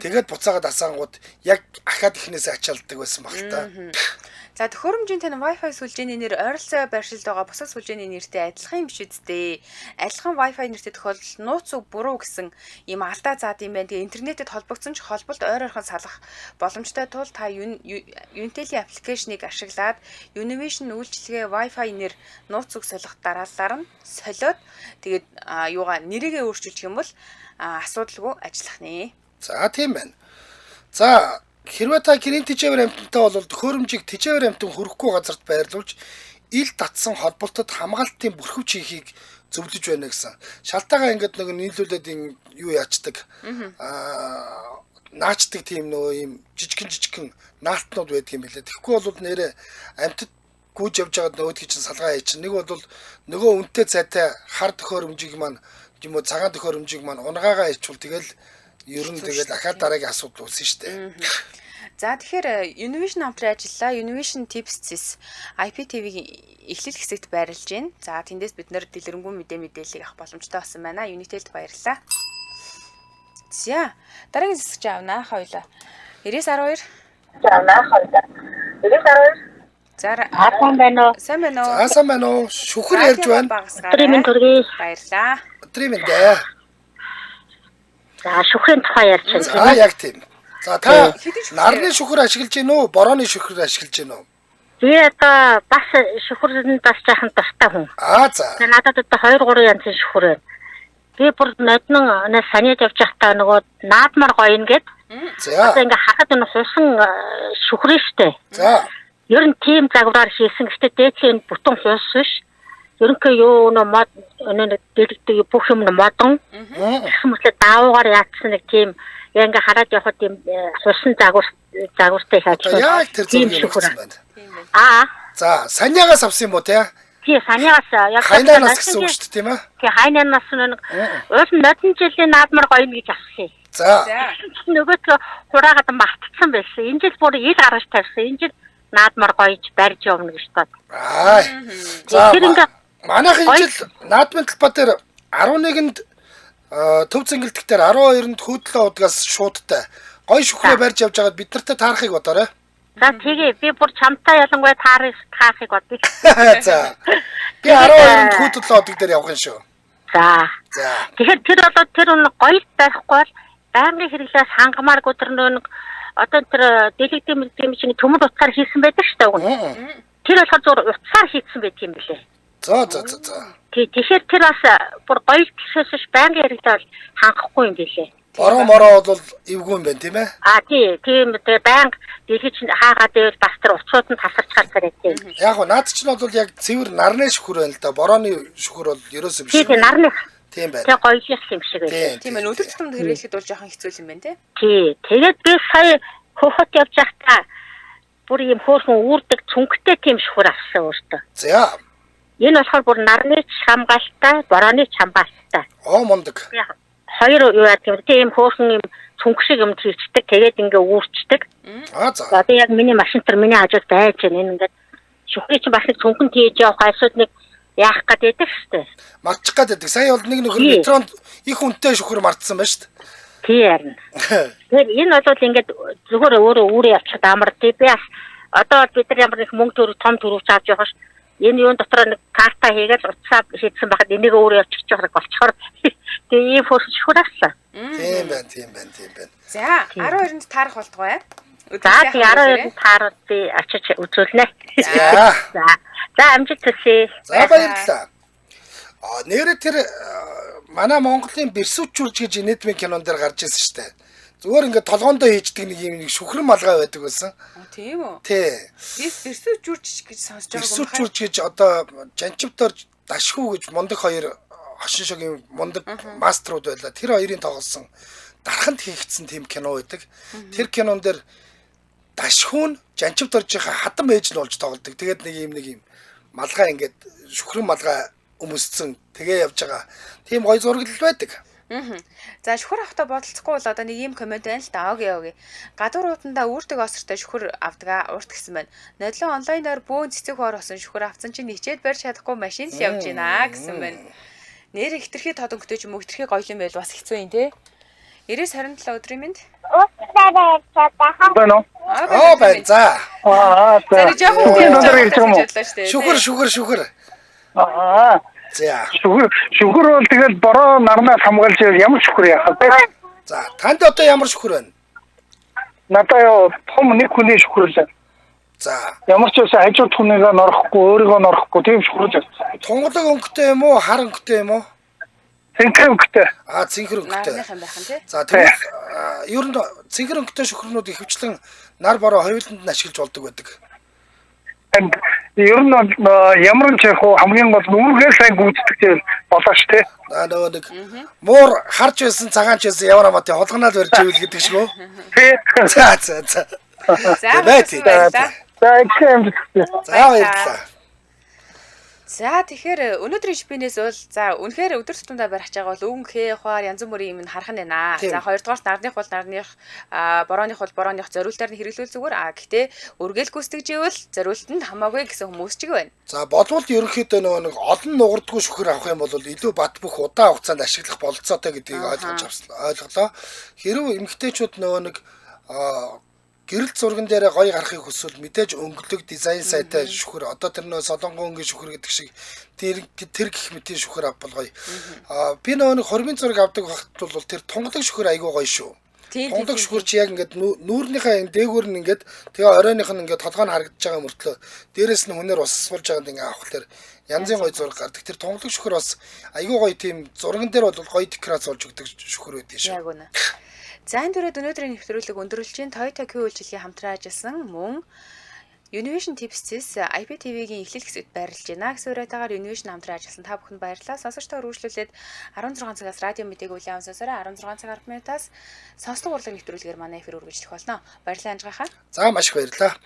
Тэгээд буцаагаад асаангууд яг ахаад ихнээсээ ачаалдаг байсан баг л та. За төхөөрөмжийн тань Wi-Fi сүлжээний нэр ойролцоо байршилд байгаа бусад сүлжээний нэртэй адилхан юм биш үсттэй. Адилхан Wi-Fi нэртэй тохиолдолд нууц үг буруу гэсэн ийм алдаа заад юм байна. Тэгээ интернетэд холбогдсон ч холболт ойр ойрхон салах боломжтой тул та Unitel-ийн аппликейшнийг ашиглаад Univision үйлчилгээ Wi-Fi нэр нууц үг солих дараалалаар нь солиод тэгээд юугаа нэрийгээ өөрчилчих юм бол асуудалгүй ажиллах нэ. За тийм байна. За хэрвээ та гэрийн тэжээвэр амтантай бол төхөөрөмжийг тэжээвэр амтан хүрэхгүй газарт байрлуулж ил татсан холболтод хамгаалтын бүрхвч хийхийг зөвлөж байна гэсэн. Шалтаагаа ингээд нэг нийлүүлээд юу яачдаг наачдаг тийм нөгөө ийм жижигэн наалтнууд байдаг юм билээ. Тэгэхгүй бол нэрээ амтд гүйж явж байгаад нөгөөдгийг чинь салгаа хий чинь. Нэг бол нөгөө үнэтэй цайтай хар төхөөрөмжийг маань юм уу цагаан төхөөрөмжийг маань унгаагаа хийчихвэл тэгэл ер нь тэгэл ахаад дараагийн асуудал үүснэ шүү дээ. За тэгэхээр Univision хамтран ажиллаа. Univision Tips IPTV-ийн эхлэл хэсэгт байрлаж байна. За тэндээс бид нэр дэлгэрэнгүй мэдээллийг авах боломжтой болсон байна. Unitel-д баярлалаа. За дараагийн хэсэг чи авнаа хоёлаа. 9912. За авнаа хоёлаа. 9912. За сайн байна уу? Сайн байна уу? За сайн байна уу? Шүхэр ярьж байна. Өдрийн мэнд хүргэе. Баярлалаа. Өдрийн мэнд ээ. За шүхрийн тухай ярьж байна. За яг тийм. За та нарны шүхэр ашиглаж гин үү? Борооны шүхэр ашиглаж гин үү? Би одоо бас шүхрэнд бас жаахан дуртай хүн. Аа за. Тэгээ надад одоо 2 3 янзын шүхэр байна. Би бүр ноднон санийд явж байхдаа нөгөө наадмар гоё ингээд. За. Одоо ингээ харахад энэ хулсан шүхрэн штэ. За. Ер нь тийм загвараар хийсэн. Гэхдээ дээдлийн бүтэн хулс биш. Ерөнхий юу нөө мод өнөө дэлгдэг бүх юм модон. Тэгсэн мэтлээ даавуугаар яатсан нэг тийм яг ингээ хараад явхад тийм хулсан загвартай хайж. Яг тэр зургийг өгсөн байна. Аа. За, саньягаас авсан юм уу те? Тий, саньягаас яг хайнаас гэсэн үг шүү дээ, тийм ээ? Тий, хайнаас нэг уул нодон жилийн наадмар гоё гэж авсан. За. Нөгөөтгөө хураагаад мартцсан байсан. Энэ жил бүр ил гаргаж тавьсан. Энэ жил наадмар гоёж барьж явна гэж бод. Аа. За. Манайх энэ жил наадмын талбай дээр 11-нд төв зингэлдэх дээр 12-нд хөөдлөө удгаас шуудтай гой шүхрээ барьж явж байгаад бид нартай таарахыг бодоорой. За тэгээ би бүр чамтай ялангуяа таарахыг бодъё. За. Би 12-нд хөөдлөө удаг дээр явах юм шүү. За. За. Тэгэхээр тэр болоо тэр гоё байхгүй бол байнгын хэрэглээс хангамааргүй тэр нэг одоо тэр дэлгэгдэм юм чинь төмөр утсаар хийсэн байдаг шүү дээ уг нь. Тэр болохоор зүгээр утсаар хийсэн байдаг юм билээ. За за за за. Тий, тэгэхээр тэр бас бүр гоё гэхээс биш байнгын хэрэглээ бол хангахгүй юм билээ. Бороо мороо бол эвгүй юм байна тийм ээ? А тий, тийм тэгээ байнга дэлгэж хаагаад байвал бас тэр утсууд нь тасарч гарцаар тийм. Яг го наад чинь бол яг цэвэр нарны шүхэр байна л да. Борооны шүхэр бол ерөөсөө биш. Тий, тий, нарны. Тийм байна. Тэгээ гоёлох юм шиг байна. Тийм байна. Өдөр тутамд хэрэглэхэд бол жоохон хэцүү юм байна тий. Тий. Тэгээд би сая хөөхөт явж байхдаа бүр ийм хөөрхөн үүрдэг цүнхтэй тийм шүхэр авсан өөртөө. За. Энэ болохоор бүр нарны ч хамгаалалттай, борооны ч хамгаалалттай. Оо мундаг. Хоёр юу яадаг юм. Тийм хөөрхөн юм цүнх шиг юм хийчдэг. Тэгээд ингээ үүрчдэг. Аа за. Одоо яг миний машин төр миний хажууд байж байна. Энэ ингээд Шүхрийг чинь бас нэг цүнхэн тийж явах альсууд нэг яах гээд байдаг шүү дээ. Мартчих гээд байдаг. Сая бол нэг нөхөр метронд их үнэтэй шүхэр мартсан байна шүү дээ. Тий харин. Тэгэхээр энэ бол ингээд зүгээр өөрөө үүрээ явчихад амар тий. Би бас одоо бид нар ямар нэг мөнгө төгрөг том төгрөг авч явах ш. Энэ юун дотор нэг карта хийгээд утсаа шийдсэн байхад энийг өөрөө явчих жоох болчихоор тэгээ ийм форс шүхэр авсан. Тийм байна, тийм байна, тийм байна. За 12-нд таарах болтугай. За тий 12-нд таарах би очиж үзүүлнэ. За. За амжилт хүсье. За баярлалаа. А нэрээ тэр манай Монголын бэрсүүчүүлж гэж инээдмийн кинон дээр гарч ирсэн шүү дээ. Зүгээр ингээд толгоондоо хийждэг нэг юм нэг шүхрэн малгай байдаг байсан. Тийм үү? Тий. Би бэрсүүчүүлж гэж сонсож байгаа юм байна. Бэрсүүчүүлж гэж одоо Жанчивдор Дашхүү гэж мундаг хоёр хошин шогийн мундаг маструуд байлаа. Тэр хоёрын тоглосон дарханд хийгдсэн тийм кино байдаг. Тэр кинон дээр Дашхүү нь Жанчивдоржийнхаа хадам ээж нь болж тоглодог. Тэгээд нэг юм малгай ингээд шүхрэн малгай өмсцэн тэгээ явж байгаа. Тийм гоё зураглал байдаг. За шүхэр авахтаа бодолцохгүй бол одоо нэг ийм коммент байна л да. Оги оги. Гадуур уудандаа үүрдэг осортой шүхэр авдгаа урт гэсэн байна. Нодлон онлайнаар бөөн цэцэг хоор осон шүхэр авсан чинь хичээд барьж чадахгүй машин л явж байна гэсэн байна. Нэр хитрхи тод өнгөтэй ч юм уу хитрхи гоё юм байл бас хэцүү юм те. 9:27 өдрийн мэнд. Байна уу? Аа байна. За. Аа за. Шүхэр шүхэр шүхэр. Аа. За. Шүхэр бол тэгэл бороо нарнаас хамгаалж ямар шүхэр яах вэ? За, танд одоо ямар шүхэр байна? Надаа ёо том нэг хүний шүхэр л. За. Ямар ч байсан хажууд хүнийгээ норохгүй, өөрийгөө норохгүй тийм шүхэр л. Тунгалаг өнгөтэй юм уу, хар өнгөтэй юм уу? Цэнхэр өнгөтэй. Аа, цэнхэр өнгөтэй. Нарныхан байх нь тий. За, тэгвэл ер нь цэнхэр өнгөтэй шүхрнүүд ихэвчлэн нар бороо хоёуланд нь ашиглаж болдог байдаг. Ер нь ямар ч яг хамгийн гол нүргээ сайн гүйцэтгэж болоо ш тэ. Аа нөгөө нэг муур харж байсан цагаан ч байсан ямар хамаатай хулганаад барьж ивэл гэдэг шиг үү? Тий. За за за. За баярлалаа. За ихэвчлэн амжилт хүсье. За баярлалаа. За тэгэхээр өнөөдрийн шипнээс бол за үнэхээр өдөр тутамдаа барих байгаа бол өнгө, хуар янз бүрийн юм харах нь байна. За хоёрдугаарт нарных бол нарных, борооных бол борооных зориултаар нь хэрэглүүл зүгээр. А гэхдээ өргөл гүйцэтгэж ивэл зориулт нь хамаагүй гэсэн хүмүүс ч байна. За болвол ерөнхийдөө нөгөө нэг олон нугардгүй шүхэр авах юм бол илүү бат бөх удаан хугацаанд ашиглах бололцоотой гэдгийг ойлгож авсан ойлголоо. Хэрвээ эмэгтэйчүүд нөгөө нэг гэрэл зурган дээр гоё гарахыг хүсвэл мэдээж өнгөлөг дизайн сайтай шүхэр одоо тэр нөө солонгон өнгийн шүхэр гэдэг шиг тэр гэх мэтийн шүхэр авбал гоё. Аа би нөгөө нэг хормын зураг авдаг багт бол тэр тунгалаг шүхэр айгүй гоё шүү. Тунгалаг шүхэр чи яг ингээд нүүрнийхээ энэ дээгүүр нь ингээд тэгээ оройных нь ингээд толгой нь харагдаж байгаа мөртлөө дээрээс нь хүнээр ус суулж байгаад ингээд авах тэр янзын гоё зураг гардаг. Тэр тунгалаг шүхэр бас айгүй гоё тийм зурган дээр бол гоё декорац болж өгдөг шүхэр байдаг шүү. Яг үнэ. За энэ түрээд өнөөдрийн нэвтрүүлэг өндөрлөж чинь Toyota Q үйлчилгээний хамтран ажилласан мөн Univision Tips-с IPTV-гийн эхлэл хэсэгт байрлаж байна. Гэсэн уриатаагаар Univision хамтран ажилласан та бүхэнд баярлалаа. Сонсогчдоо үргэлжлүүлээд 16 цагаас радио мэдээг хүлээн авсан сонсороо 16 цаг 10 минутаас сонслог урлаг нэвтрүүлгээр манай эфир үргэлжлэх болно. Баярлалаа анжгаахаа. За маш их баярлалаа.